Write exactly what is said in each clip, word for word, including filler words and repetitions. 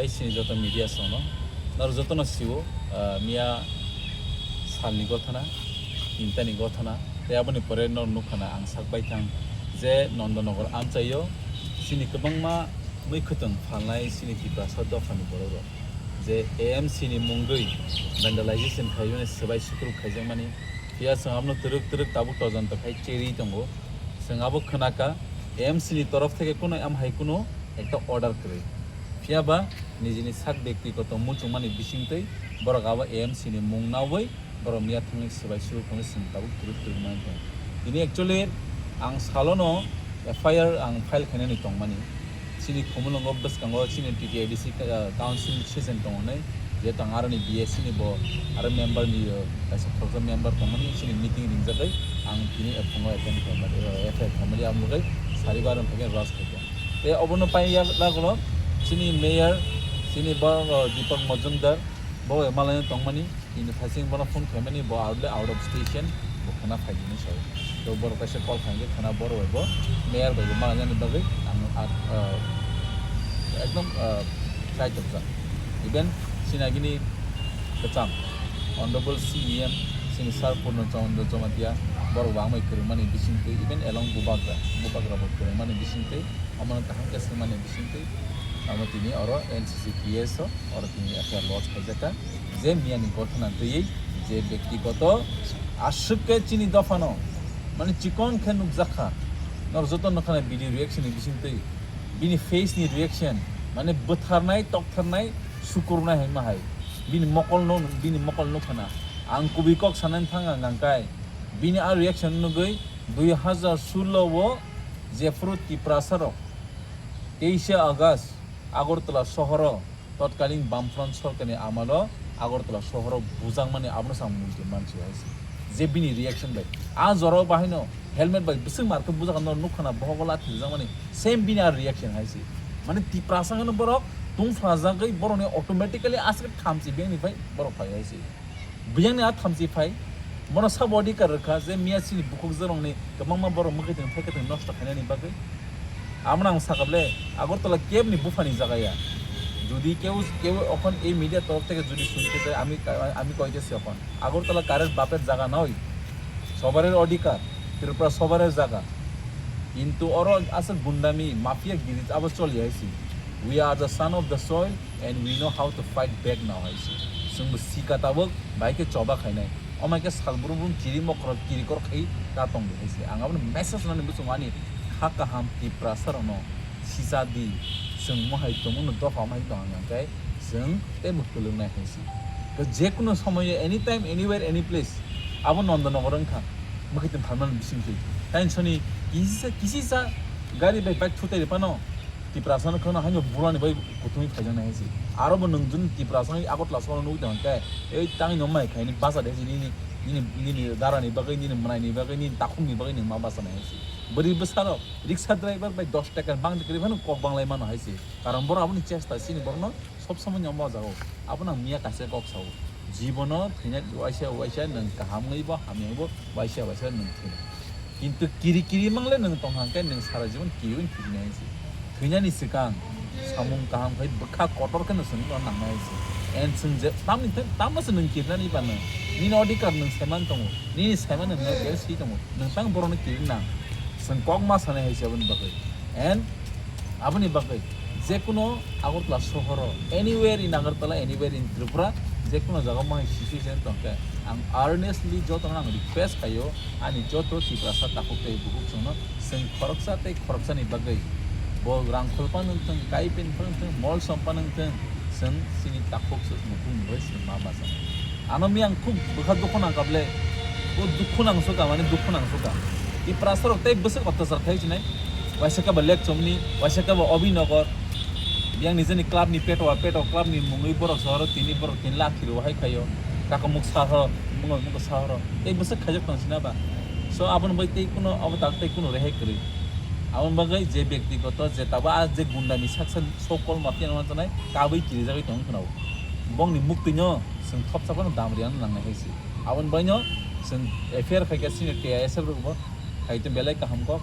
Sini joto media sono, nor joto no siwo, ah, miya salni gothana, tintani gothana, tei aboni pore nor nukhana ang sak bai thang je Nondonogor amchaio sini kwbangma mui khwtwng phalnai sini Tiprasa dophani borok rok je A M C ni mungwi vandalization khaimani swbai sukruk khaijakmani, phiya chwng abono twrwk twrwk tabuk todonto khai cherwi tongo. Chwng abo khwnaka, A M C ni torof theke kuno em hai kuno ekta order kwrwi. Phiya ba nijini sak byaktigoto muchungmani bisingtwi borok abo A M C ni mung naui borok miya thangwi swbai sukruk thangwi chwng tabuk twrwk twrwk mani tongo. Tini actually ang salono F I R ang file khainani tongmani. Chini Khumulwngo bwskango chini T T A D C, ah, council session tongo nai, je tong aroni B S C ni bo aro member ni, ah, kaisa khoroksa member tongmani chini meeting ringjagwi ang tini phungo attend khaimani, ah, F I R khaimani, ang bagwi sarigo aroni phaikheno rush khaikha. Tei obono pai ya lagulo chini mayor, chini bo, ah, Deepak Majumdar, bo malaino tongmani. Ini thasing bono phone khaimani, bo out le out of station, bo khana phaidi hinwi sai. To borok kaisa call khainai khana borok bai bo mayor bai bo malainani bagwi ang, ah, ah, ekdom, ah, chai tokjak. Even sinagini kwcham Honorable C E M sini Sir Purno Chandra Jamatia borok bo amai kwrwngmani bisingtwi, even along Bubagra, Bubagra bo kwrwngmani bisingtwi, omono kaham khe swngmani bisingtwi, amo tini oro N C C P S o oro tini F I R lodge khaijakha. Je miyani gothana twiwi je byaktigoto aswk khe chini dophano mane chikon khe nukjakha, nor joto nukha na video reaction ni bisingtwi bini face ni reaction, mane bwtharnai, toktharnai, sukurunai hai ma hai bini mokol no, bini mokol nukha na. Ang kubui kok sanani thang ang ang kai bini a reaction nugwi dui hazar sullo o jephru Tiprasa rok teisha August Agartala sohoro totkalin Bamfront sorkarni amalo Agartala sohoro bujakmani abono chwng mungti mansi hai se. Je bini reaction bai. A jorao bahaino helmet bai bwswk markhe bujak no nukha na bohogo lathi rijakmani same bini a reaction hai se. Mane Tiprasa hwnwi borok tungphrajagwi borokni automatically aswk thamchi bengni bai borok phai hai se. Biyangni a thamchi phai, bono sabo adhikar rwkha je miya chini bukhuk jorongni kwbangma borok mwkhwtwng thaikwtwng nosto khainani bagwi. Abono ang sakha ble, Agartala kebni buphani jaga ya. Jodi keu, keu okhon ei media torof theke jodi sunte chai, ami, ami koite se okhon. Agartala karer baper jaga noi. Sobarer adhikar, Tripura sobarer jaga. Kintu oro aswk gundami, mafia giri abo choli hai si. We are the son of the soil. And we know how to fight back now hai se. Chwngbo sika tabuk bai khe choba khainai. Omai khe sal brum brum kiri mokro kiri kor khai ta tong de hai se. Ang abono message nani bwswng ani kha kaham Tiprasa rokno sisa di. Chwng mohai tongmano dopha mai tong ang khe chwng tei bo kwlwng nai hai se. Khe je kuno somoyo anytime, anywhere, any place abo Nondonogor wngkha. Mwkhwtwng phalmani bising twi. Taini soni kisisa, kisisa gari bai bike thutai rw phano Tiprasano kheno haino burani bai kuthumwi phaijaknai hai se. Aro bo nwng juni Tiprasano Agartala sohoro nugwi tongkha khe, ei tangwi no mai khaini basa de hai se nini, nini, nini darani bagwi, nini mwnaini bagwi, nini takhukni bagwi nwng ma basa nai hai se. Bwrwi bwsarok, riksa driver bai dos taka bangdi kwrwi phano kok banglai mano hai se. Karon borok aboni chesta chini borokno sob somoi no mojago. Abono ang miya kaisa kok sao. Jibono thwina waisa waisa nwng kaham wngwi bo hamya wngwi bo waisa waisa nwng thwina. Kintu kiri kiri mangle nwng tong hang khe nwng sara jibon kiri wng kiri nai se. Thwinani swkang samung kaham khai bwkha kotor khe nwng swngno nangnai se. And swng je tamni thang tamo se nwng kirinani ba nwng. Nini odhikar nwng saiman tongo. Nini saiman nwng no gel si tongo. Nwng tang borokno kiri nang. Swng kok ma sanai hai se aboni bagwi. And aboni bagwi jekuno Agartala sohoro, anywhere in Agartala, anywhere in Tripura, jekuno jaga mohai situation tongkhe, ang earnestly jotono ang request khaio, ani joto Tiprasa takhuk tei bukhuk chwngno, chwng khoroksa tei khoroksani bagwi, bo rang khulpa nungthung, kai pen phano nungthung, mol sompa nungthung, chwng chini takhuk chwng mukhung bai chwng ma basa. Ano mi ang khub bwkha dukhu nangkha ble, bo dukhu nangsuka, mane dukhu nangsuka. Tiprasa rok tei bwswk otyachar khai sinai. Waisa khe bo Lekchomni, waisa khe bo Obinogor. Biyang nijeni club ni petwa, petwa club ni mungwi borok sohoro tini borok tini lakhi rw hai khaio. Kakamuk sahoro, mungo mungo sahoro. Tei bwswk khaijak tong sina ba. So aboni bai tei kuno abo tak tei kuno rehai kwrwi. Aboni bagwi je byaktigoto je tabo a je gundani saksa sokol mafia no manjanai kabui kirijagwi tong khna o. Bongni muktwino chwng thopsa phano dam riyano nangnai hai se. Aboni baino chwng F I R khaikha senior T I S F rokbo, hai to belai kaham kok.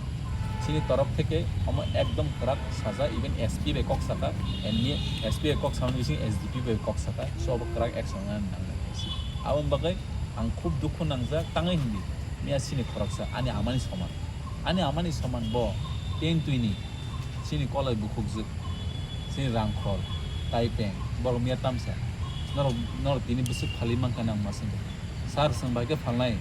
Chini torof theke omo ekdom kwrak sajak, even S P bai kok saka, and ni S P bai kok samani bising S D P bai kok saka, so obo kwrak action nang nang nang si. Aboni bagwi ang khub dukhu nangjak, tangwi hindi, miya chini khoroksa ani amani soman, ani amani soman bo ten twini chini kolai bukhukjwk, chini rangkhol, taipeng, borok miya tamsa, norok, norok tini bwswk phalwi mankha nang ma swngkha, sir, chwng bai khe phalnai.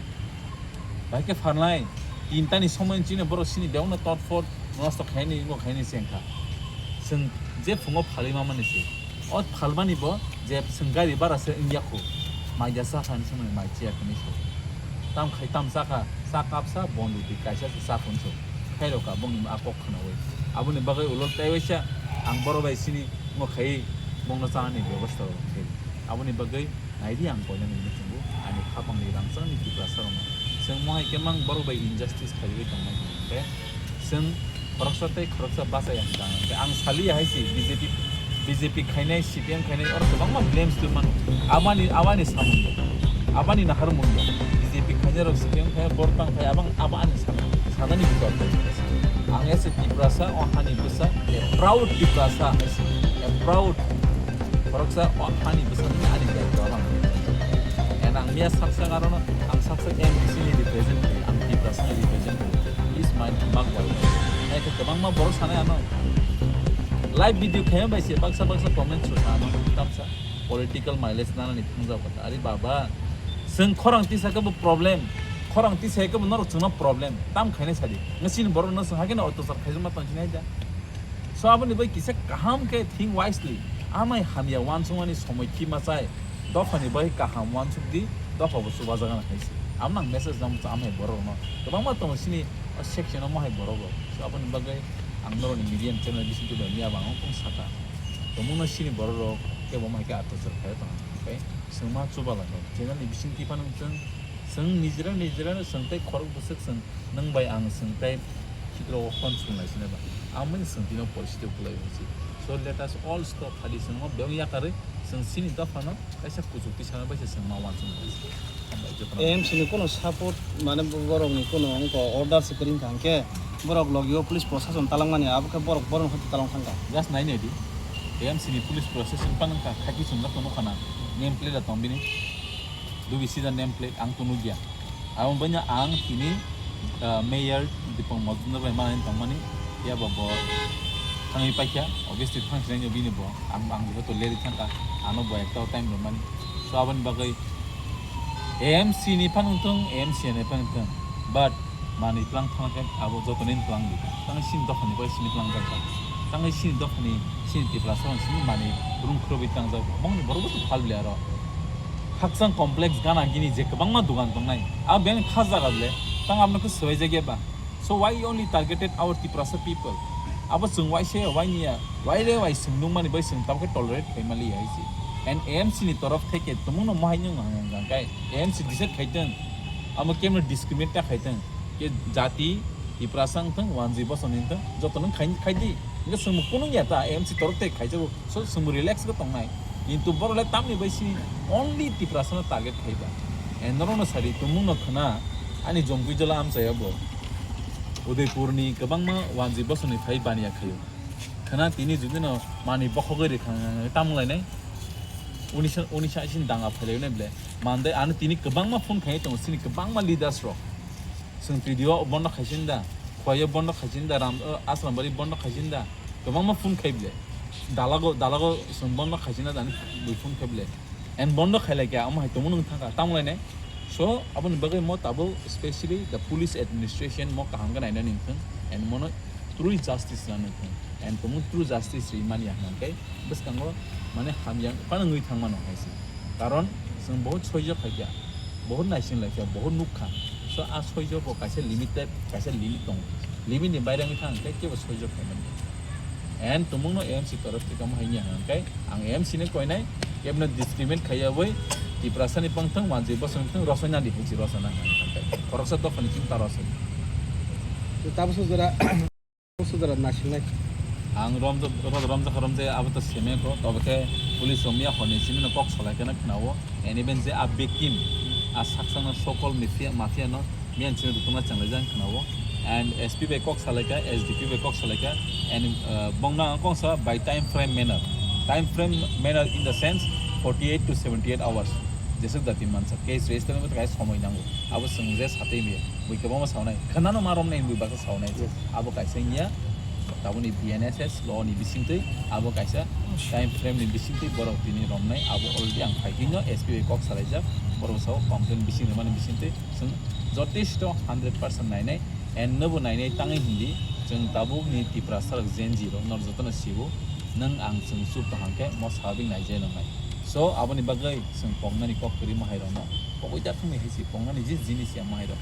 Bai khe pharnai, tinta ni somoi chini borok sini bebakno tot phot nosto khaini, wngbo khaini se wngkha. Chwng je phungo phalwi mamani se. O phalmani bo je chwng gari bara se wngya khu. Mai jasa kha hinwi somoi mai chiya hinwi se. Tam khai tam cha kha, cha kapsa bondi twi kaisa se cha phunso. Khairokha bongni a kok khwnawi. Aboni bagwi ulo tei waisa ang borok bai sini wngbo khai bongno chanani bebosta rok khe. Aboni bagwi Naidi ang koinani hinwi chwngo, ani khapangni rangchakni Tiprasarokno. Chwng mohai khe mang borok bai injustice khaiwi tongnai hwnwi khe, chwng khoroksa tei khoroksa bachai ang tang khe ang saliya hai se B J P, B J P khainai, C P M khainai, oro kwbangma blames twi mano. Abani, abani samung bo, abani naharmung bo, B J P khainai rok, C P M khainai, bor tang khai, abang, abo ani samung, sanani bwkha. Ang as a Tiprasa, o hani bwsa, a proud Tiprasa, hai se, a proud Khoroksa o hani bwsakni ani daitw abang. And ang miya saksa karono ang saksa M D C ni represent khayo, ang Tiprasa ni represent khayo. Please mind, mak wal. Hai khe kwbangma borok sanai ano. Live video khaima bai se baksa baksa comment so sa ano. Tamsa political mileage nanani thangjak kotha. Ari baba, chwng khorang tisa khe bo problem. Khorang tisa khe bo norok chwngno problem. Tam khainai sadi. Ngasini borok no chwng hakhe no otochar khaijak ma tong sinai da. So aboni bai kisa kaham khe think wisely. Amai hamya uansukmani somoi thima chai. Dophani bai kaham uansuk di, dopha bo chubajaga na khaisi. Amo nang message nang cha amai borok no. Kwbangma tongo sini o section o mohai borok rok. So aboni bagwi ang norokni media channel bising twi bai miya bang kung saka. Tongmungno sini borok rok kebo mai khe atwchar khai tong. Tei swngma chubalang rok. Channel ni bising twi phano chwng, chwng nijera nijera no chwng tei khorok bwswk chwng Nwng bai ang chwng tei khikrok o phone swrwng lai sini ba. Ang bini chwng tino porisi tei kulai hwnsi. So let us all stop hadi chwng o beng yakarwi chwng sini dophano kaisa kuchuk twi sana bai se chwng ma uansuk nai. Hambai jotono. A M C ni kuno support mane borok ni kuno wngkha order se kwrwng kha hwnkhe borok logi o police prosason talangmani abo khe borok borok no talong thangkha. Just nai nai di. A M C ni police prosason pan wngkha khaki chwng jak tono khana name plate da tong bini. Dubi sida name plate ang to nugya. Abo banya ang tini, ah, mayor Dipong Mojumdar bai manai tongmani, ya bo bo thangwi paikha, obviously thang sinai bini bo, ang, ang joto leri thangkha, ano bo ekta time rwmani. So aboni bagwi A M C ni phan wngthung, A M C ni phan wngthung, but manwi tlang thangkhe abo joto ni tlang di, tang sini dophani bai sini tlang jakha, tang sini dophani sini Tiprasa sini manwi rung khurubwi tang jak, bongni borok bo phal bili aro. Khakchang complex gana gini je kwbangma dogan tongnai. Abo beng kha jaga le, tang abno khe swbai jagya ba. So why only targeted our Tiprasa people? Abo chwng wai se wai niya, wai le wai chwng nungmani bai chwng tabukhe tolerate khaima liya hai se. And A M C ni torof theke tumungno mohai nung hang hang kai A M C decide khaiteng. Amo kemno discriminate ta khaiteng. Ke jati Tiprasa wngthang, wanjwi bosong wngthang, joto nung khai, khai di. Hingke chwngbo kunung ya ta, A M C torof theke khaijago. So, chwngbo relax khe tongnai. Kintu borok le tamni bai si only Tiprasano target khai ba. And norokno sadi, tumungno khna, ani Jompuijala amchaya bo. Udaipurni kwbangma wanjwi bosongni phai baniya khaio. Khna tini judino manwi bokhogwi rikha tamung lainai. Unisa, unisa isin danga phailainai ble. Mandai ano tini kwbangma phone khai tongo, sini kwbangma leaders rok. Chwng T D O bondo khaisin da, Khwai o bondo khaisin da, Ram, o, Asrambari bondo khaisin da, kwbangma phone khai ble. Dalago, dalago chwng bondo khaisin da, ani bui phone khai ble. And bondo khailai khe, amo hai tongmo nwng thangkha, tamo lainai. So, aboni bagwi mo tabuk specially the police administration mo kaham khe nainani wngthung, and mono true justice rwna wngthung, and tongmo true justice rwi manya hwnka khe, bwskango mane hamya phano wngwi thangmano hai se. Karon chwng bohut soijo khaikha, bohut naising laikha, bohut nukha. So a soijo bo kaisa limited, kaisa limit tongo. Limit ni baire wngwi thang khe kebo soijo khaimani. And tumungno A M C torof theke omo hai wngya hwnka khe ang A M C ni koinai kebno discriminate khaiyawi Tiprasani pangthang, wanjwi bosongni thang rosoi nadi hinwi rosana hwnka khe khoroksa dophani chini ta rosoi. Tabuk sujara. Sudara nasingnai. Ang romjak, ro-, romjak, romjak, abo to seme ko, tobo khe police rok miya hor ni simi no kok salai khe no khna o, and even je a victim, a saksa no sokol mafia, mafia no miya ni simi rwtwma chenglaijak khna o, And S P bai kok salaikha, S D P bai kok salaikha, and uh, bongna ang kongsa by time frame manner, time frame manner in the sense forty-eight to seventy-eight hours, jeswk dati mansa case register wngwi thangkhe somoi nango. Abo chwng je satwi maya bui kwbangma saunai, khwnano ma romnai hinwi baksa saunai. Abo kaisa wngya taboni B N S S law ni bisingtwi, abo kaisa time frame ni bisingtwi borok tini romnai. Abo already ang phaikhe no S P bai kok salaijak, borok sao complaint bising rwmani bisingtwi chwng jotesto hundred percent nainai. And nobo nainai tangwi hindi, chwng tabukni Tiprasa rok Gen Z rok nor jotono sibo, nwng ang chwng chup tong hangkhe mo sabik naijai nongnai. So aboni bagwi chwng pongnani kok kwrwi mahairokno pogwi da thumwi hai si pongnani je jinis ya mahairok.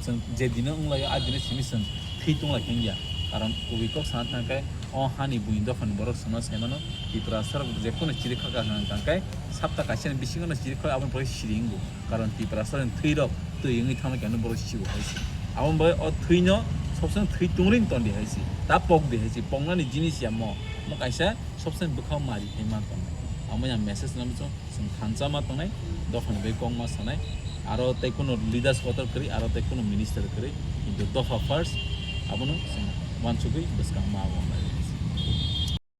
Chwng je dino wnglaio a dino simi chwng thwi tonglai khe wngya. Karon kubui kok sana thangkhe o hani buini dophani borok chwngno saimano Tiprasa rok jephuru chiri khaka hwnkha hwnkhe sapta kaisani bisingono chiri khok aboni pore siri wngo. Karon Tiprasa ni thwi rok twi wngwi thangma khe borok sibo hai se. Abo bai o thwi no sobsong thwi tungri ton di hai se. Ta pok di hai se. Poknani jinis ya mo. Mo kaisa sobsong bwkha mari hai ma ton. Amo ya message no bichong song thansa ma tongnai. Dophani bai kok ma sanai. Aro tei kuno leaders kotor kwrwi, aro tei kuno minister kwrwi. Kintu dopha first abono song wansugwi bwskang ma bo.